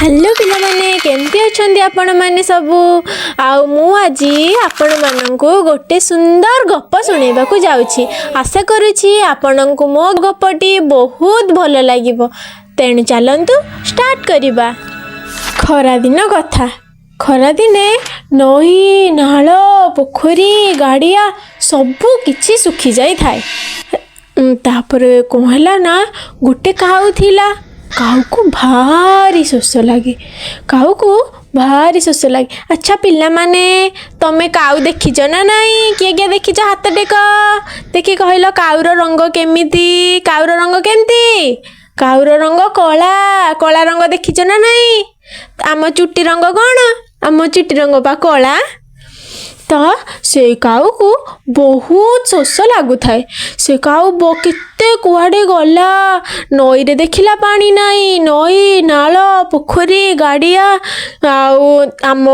Hello ପିଲାମାନେ, କେମିତି ଅଛନ୍ତି ଆପଣମାନେ ସବୁ? ଆଉ ମୁଁ ଆଜି ଆପଣମାନଙ୍କୁ ଗୋଟେ ସୁନ୍ଦର ଗପ ଶୁଣେଇବାକୁ ଯାଉଛି। ଆଶା କରୁଛି ଆପଣଙ୍କୁ ମୋ ଗପଟି ବହୁତ ଭଲ ଲାଗିବ। ତେଣୁ ଚାଲନ୍ତୁ ଷ୍ଟାର୍ଟ କରିବା। ଖରାଦିନ କଥା। ଖରାଦିନେ ନଈ, ନାଳ, ପୋଖରୀ, ଗାଡ଼ିଆ ସବୁ କିଛି ଶୁଖି ଯାଇଥାଏ। ତାପରେ କ'ଣ ହେଲା ନା, ଗୋଟେ କାଉ ଥିଲା। କାଉକୁ ଭାରି ଶୋଷ ଲାଗେ। କାଉକୁ ଭାରି ଶୋଷ ଲାଗେ। ଆଚ୍ଛା ପିଲାମାନେ, ତମେ କାଉ ଦେଖିଛ ନା ନାଇଁ? କିଏ କିଏ ଦେଖିଛ, ହାତ ଟେକ ଦେଖି। କହିଲ, କାଉର ରଙ୍ଗ କେମିତି? କାଉର ରଙ୍ଗ କେମିତି? କାଉର ରଙ୍ଗ କଳା। କଳା ରଙ୍ଗ ଦେଖିଛ ନା ନାଇଁ? ଆମ ଚୁଟି ରଙ୍ଗ କ'ଣ? ଆମ ଚୁଟି ରଙ୍ଗ ପା କଳା। ତ ସେ କାଉକୁ ବହୁତ ଶୋଷ ଲାଗୁଥାଏ। ସେ କାଉ କେତେ କୁଆଡ଼େ ଗଲା। ନଈରେ ଦେଖିଲା, ପାଣି ନାହିଁ। ନଈ, ନାଳ, ପୋଖରୀ, ଗାଡ଼ିଆ ଆଉ ଆମ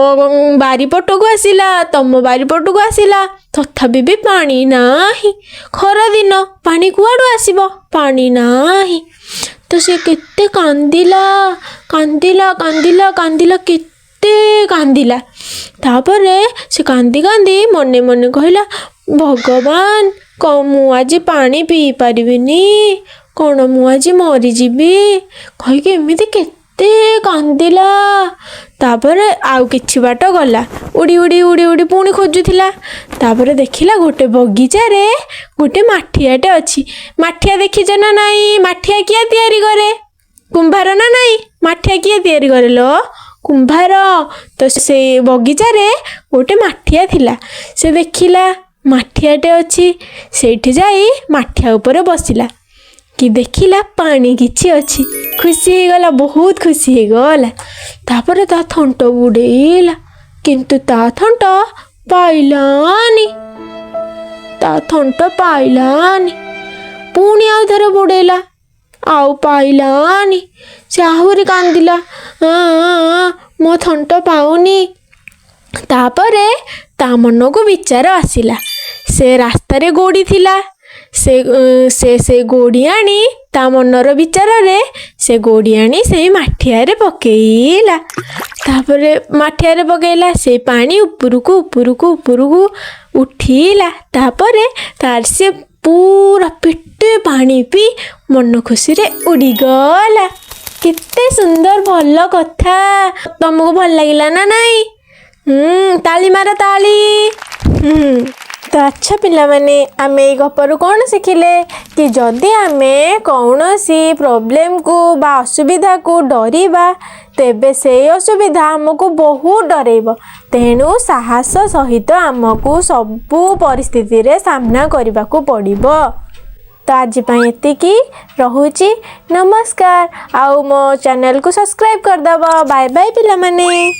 ବାରିପଟକୁ ଆସିଲା, ତମ ବାରିପଟକୁ ଆସିଲା, ତଥାପି ବି ପାଣି ନାହିଁ। ଖରାଦିନ, ପାଣି କୁଆଡ଼ୁ ଆସିବ? ପାଣି ନାହିଁ। ତ ସେ କେତେ କାନ୍ଦିଲା, କାନ୍ଦିଲା, କାନ୍ଦିଲା, କାନ୍ଦିଲା, କେତେ କାନ୍ଦିଲା। ତାପରେ ସେ କାନ୍ଦି କାନ୍ଦି ମନେ ମନେ କହିଲା, "ଭଗବାନ, ମୁଁ ଆଜି ପାଣି ପିଇ ପାରିବିନି? କ'ଣ ମୁଁ ଆଜି ମରିଯିବି?" କହିକି ଏମିତି କେତେ କାନ୍ଦିଲା। ତାପରେ ଆଉ କିଛି ବାଟ ଗଲା। ଉଡ଼ି ଉଡ଼ି ଉଡ଼ି ଉଡ଼ି ପୁଣି ଖୋଜୁଥିଲା। ତାପରେ ଦେଖିଲା, ଗୋଟେ ବଗିଚାରେ ଗୋଟେ ମାଠିଆଟେ ଅଛି। ମାଠିଆ ଦେଖିଛ ନା ନାଇଁ? ମାଠିଆ କିଏ ତିଆରି କରେ? କୁମ୍ଭାର ନା ନାଇଁ? ମାଠିଆ କିଏ ତିଆରି କରେ ଲୋ? କୁମ୍ଭାର। ତ ସେଇ ବଗିଚାରେ ଗୋଟେ ମାଠିଆ ଥିଲା। ସେ ଦେଖିଲା, ମାଠିଆଟେ ଅଛି। ସେଇଠି ଯାଇ ମାଠିଆ ଉପରେ ବସିଲା କି ଦେଖିଲା, ପାଣି କିଛି ଅଛି। ଖୁସି ହେଇଗଲା, ବହୁତ ଖୁସି ହେଇଗଲା। ତାପରେ ତା ଥଣ୍ଟ ବୁଡ଼େଇଲା, କିନ୍ତୁ ତା ଥଣ୍ଟ ପାଇଲାନି। ତା ଥଣ୍ଟ ପାଇଲାନି। ପୁଣି ଆଉ ଥରେ ବୁଡ଼େଇଲା, ଆଉ ପାଇଲାନି। ସେ ଆହୁରି କାନ୍ଦିଲା, "ଆଁ, ଆଁ, ମୋ ଥଣ୍ଟ ପାଉନି।" ତାପରେ ତା ମନକୁ ବିଚାର ଆସିଲା। ସେ ରାସ୍ତାରେ ଗୋଡ଼ି ଥିଲା। ସେ ସେ ଗୋଡ଼ି ଆଣି, ତା ମନର ବିଚାରରେ ସେ ଗୋଡ଼ି ଆଣି ସେଇ ମାଠିଆରେ ପକେଇଲା। ତାପରେ ମାଠିଆରେ ପକେଇଲା, ସେଇ ପାଣି ଉପରକୁ ଉପରକୁ ଉପରକୁ ଉଠିଲା। ତାପରେ ତାର ସେ ପୁରା ପେଟେ ପାଣି ପିଇ ମନ ଖୁସିରେ ଉଡ଼ିଗଲା। କେତେ ସୁନ୍ଦର ଭଲ କଥା! ତମକୁ ଭଲ ଲାଗିଲା ନା ନାଇଁ? ତାଳି ମାର ତାଳି। ତ ଆଚ୍ଛା ପିଲାମାନେ, ଆମେ ଏଇ ଗପରୁ କ'ଣ ଶିଖିଲେ? କି ଯଦି ଆମେ କୌଣସି ପ୍ରୋବ୍ଲେମକୁ ବା ଅସୁବିଧାକୁ ଡରିବା, ତେବେ ସେଇ ଅସୁବିଧା ଆମକୁ ବହୁତ ଡରେଇବ। ତେଣୁ ସାହସ ସହିତ ଆମକୁ ସବୁ ପରିସ୍ଥିତିରେ ସାମ୍ନା କରିବାକୁ ପଡ଼ିବ। ତ ଆଜି ପାଇଁ ଏତିକି ରହୁଛି। ନମସ୍କାର। ଆଉ ମୋ ଚ୍ୟାନେଲକୁ ସବସ୍କ୍ରାଇବ୍ କରିଦେବ। ବାଏ ବାଏ ପିଲାମାନେ।